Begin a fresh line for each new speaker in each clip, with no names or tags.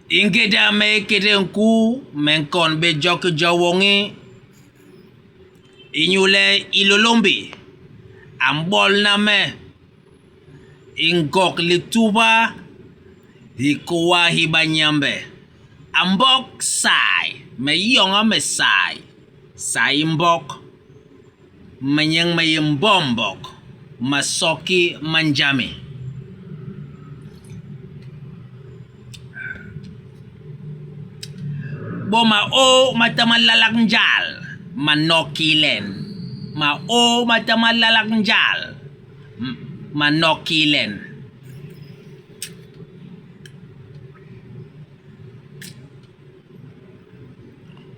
I ngéda me yé ikété nkuu, me nkon bé jo ki jo woñi, inyule Hilôlômbi a mbolna me i ngok lituba hikôa hi Banyambe. A mbok sai, me yoña me sai, sai i mbok. Manyañ ma yé mbombok, ma sôk ki manjame. Bo maôô ma ta ma lalak njal, ma nok ki len. Maôô ma ta ma lalak njal, ma nok ki len.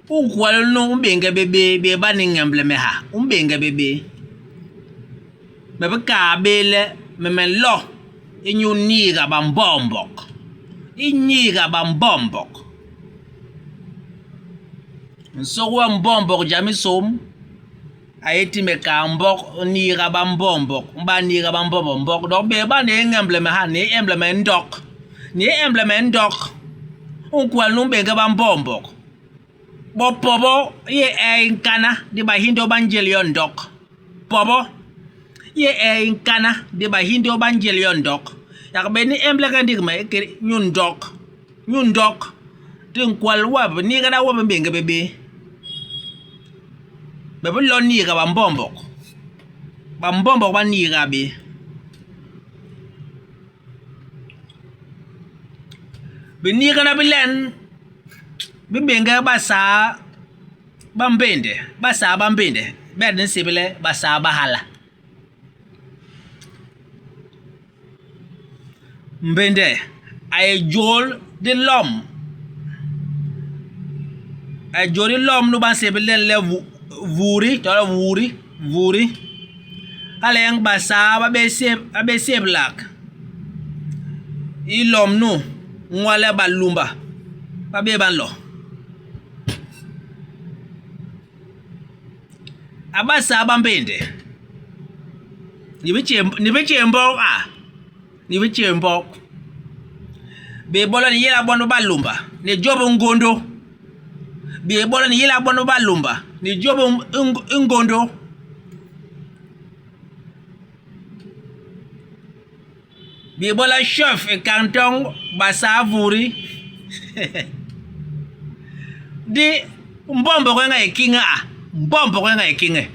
U nkwel nu u mbéñge bé bé, bé ba ni ñemble me ha, u mbéñge bé bé. Me bi kaa bé le me me nlo inyu niiga bambombok, i niiga bambombok. Nsôk wem mbombok jam i som. A yé ti me kaa mbok, niiga ba mbombok, ba niiga ba mbombok mbok. Dok bé ba ni ñemble me ha, ni emble me ndok, ni emble me ndok. U nkwel nu mbéñge ba mbombok. Bo pobo ye e nkana di ba hindo ba njel yo ndok. Pobo ye e nkana di ba hindo ba njel yo ndok. Yak bé ni emble ke ndik me ke nyu ndok, nyu ndok. Di nkwel wap, niigana wap mbéñge bé bé. Ba bi lo niiga bambombok, bambombok ba niiga bé. Biniigana bi len bi béñge basaa ba mbénde, basaa ba mbénde bet di nsébél le basaa ba hala. Mbénde a yé jôl li lom, a yé jôl li lom nu ba nsébél le Vuri tole Wuri, Vuri. Hala nyen Basaa ba bé séblak i lom nu ngwa le Balumba ba bé ba nlo. A Basaa ba Mbénde, ni bi tjé mbok a? Ni bi tjé mbok. Bé bôlô ni yila bon ba balumba, ni jôp i ngôndô. Bé bôlô ni yila bon ba balumba, ni jôp i ngôndô. Bé bôlô chef i canton Basaa Vuri. Di mbombok nga i kiñe a? Mbombok nga i kiñe.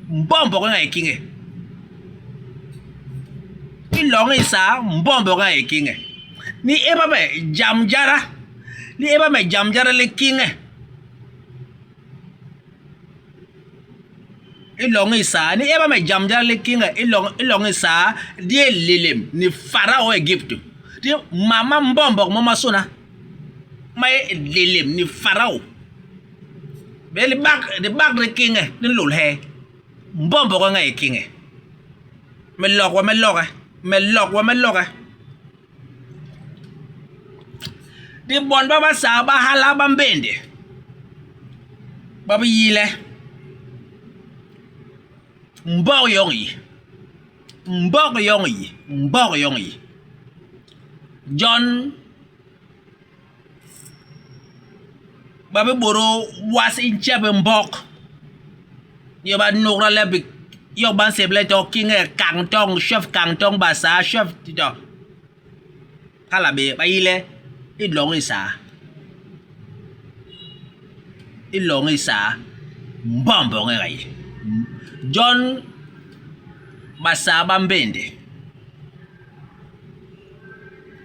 Mbombok nga i kiñe. I loñ i saa mbombok nga i kiñe. Ni éba me jam jada, ni éba me jam jada li kiñe. I loñ i saa, ni éba me jam jada li kiñe i loñ i saa di yé nlélém ni Faraô Égiptô. Di mam ma mbombok momasôna ma yé nlélém ni Faraô. Bé libak li kiñe li nlôl hee? Mbombok nga yé kiñe. Me lok wa me loke, me lok wa me loke. Di bon ba Basaa ba hala ba mbénde ba bi yi le mbok yoñ i, mbok yoñ i, mbok yoñ i. Jon ba bi bôdôl was i ntjep i mbok yo ba nukra le yom ba nsébél to kiñe canton chef canton Basaa chef to hala bé ba yi le i loñ i saa i loñ i saa mbombog i ga yi jon Basaa ba mbénde.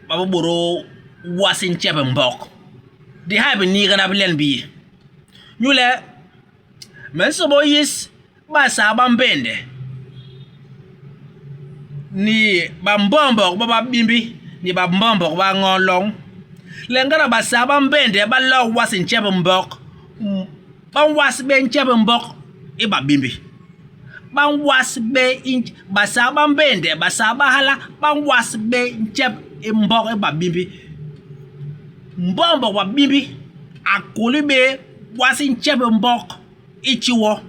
Ba bi bôdôl was ntjep mbok. Di ha biniigana bi len bi yé. Inyule me nsômbôl yis basaa ba mbénde ni bambombok ba ba bimbi ni bambombok ba ño loñ le ngéda basaa ba mbénde ba lo was ntjep mbok, ba nwas bé ntjep mbok i babimbi. Ba nwas bé basaa ba mbénde, basaa ba hala, ba nwas bé ntjep i mbok i babimbi. Mbombok babimbi a kôli bé was ntjep i mbok i ti wo.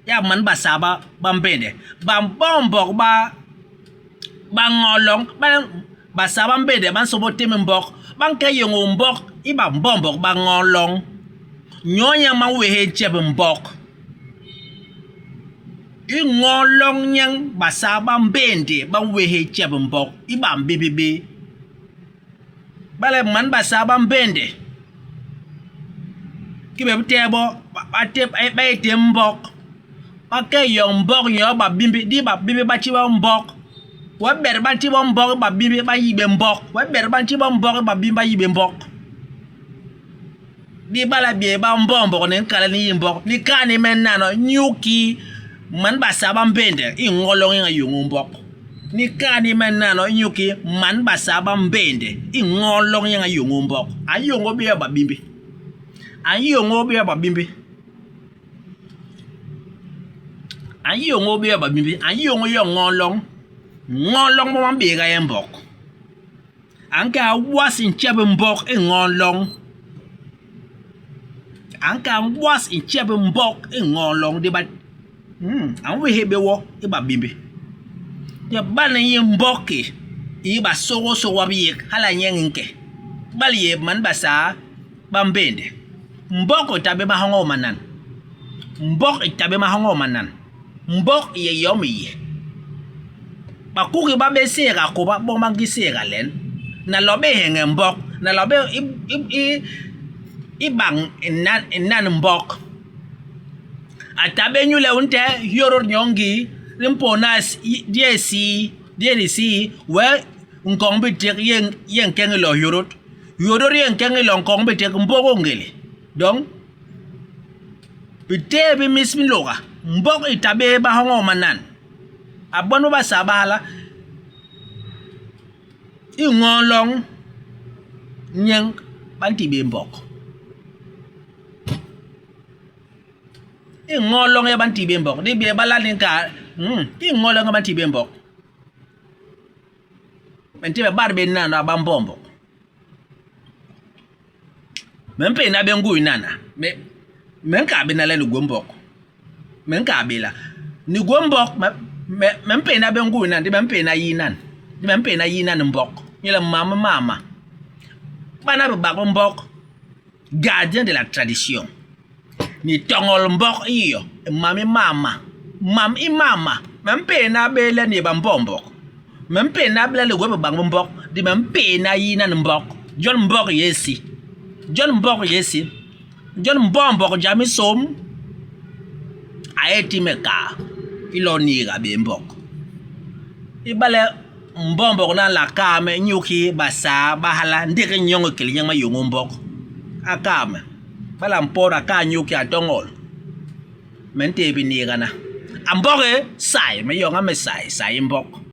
Yak man basaa ba mbénde, ba mbombok ba ba ño loñ. Basaa ba mbédé ba nsômbôl tém mbok, ba nke yoño mbok i bambombok ba ño loñ. Nyoo nyen ba nwéhél ntjep mbok. I ño loñ nyen basaa ba mbéndé ba nwéhél ntjep mbok i ba mbibi bé. Bale man basaa ba mbéndé ki be bi bo ba yé tém mbok, ba ke yoñ mbok nyoo babimbi, di babimbi ba ti bo mbok. We ber ba nti bo mbok babimbi ba yi bé mbok. We ber ba nti bo mbok babimbi ba yi bé mbok. Di bala bie ba mbombok ni nkala ni yi mbok ni ka ni me nano nyuki man basa ba mbende i ngolong inga yongo mbok ni ka ni me nano nyuki man basa ba mbende i ngolong inga yongo mbok a yongo bie babimbi a yongo bie babimbi a yongo bie babimbi a yongo yo ngolong ngolong mo mabega ye mbok. A nke a was nceb mbok i ngo long a nke a was nceb mbok i ngo long di ba a nwehe be wo i ba bimbi ya bana ye mbok ki i ba sogo sogo ab yek hala nyen nke bal ye man ba sa ba mbende mbok o tabe ma hongo manan mbok i tabe ma hongo manan Mbok i yé yom i yé. Bakugi ba bé séga kôba bon ba ngi séga len. Na lo bé heñe mbok, na lo bé i bañ i nan mbok. A ta bé inyule u ntehe hiôdôt nyoo ngii di mpôôna di yé isii, di yé disii, wee nkoñ biték yé nkeñi iloo hiôdôt. Hiôdôt yé nkeñi iloo nkoñ biték mbôgôl ngélé. Donc, Bitéé bi mis bi nlôga, mbok i ta bé bahoñol manan. A bon ba Basaa ba hala, i ngoo loñ nyen ba nti bé mbok. I ngoo loñ ba nti bé mbok. Di bé ba la ni nkaa, i ngoo loñ ba nti bé mbok. Me nti bé bat bé nano a ba mbombok. Me mpééna bé ngui nan, me me nkaa bé na le ni gwé mbok. Me nkaa bé la ni gwé mbok, me me mpééna bé ngui nan, ndi me mpééna yi nan, ndi me mpééna yi nan mbok. Inyule mam mama bana bibak bi mbok, gardien de la tradition, ni toñol mbok iyo mam i mama, mam i mama. Me mpééna bé le ni yé bambombok, me mpééna bé le ni gwé bibak bi mbok, ndi me mpééna yi nan mbok. Jon mbok yé si, jon mbok yé si, jon mbombok jam i som a yé ti me kaa iloo niiga bé mbok. Ibale Mbombok na nla kaa me inyuki basaa ba hala ndik nyoñ i kel nyeñg me yoño mbok. A kaa me, bala a mpot a kaa inyuki a toñol me ntéé biniigana. A mbok e, sai, me yoña me sai, sai i mbok.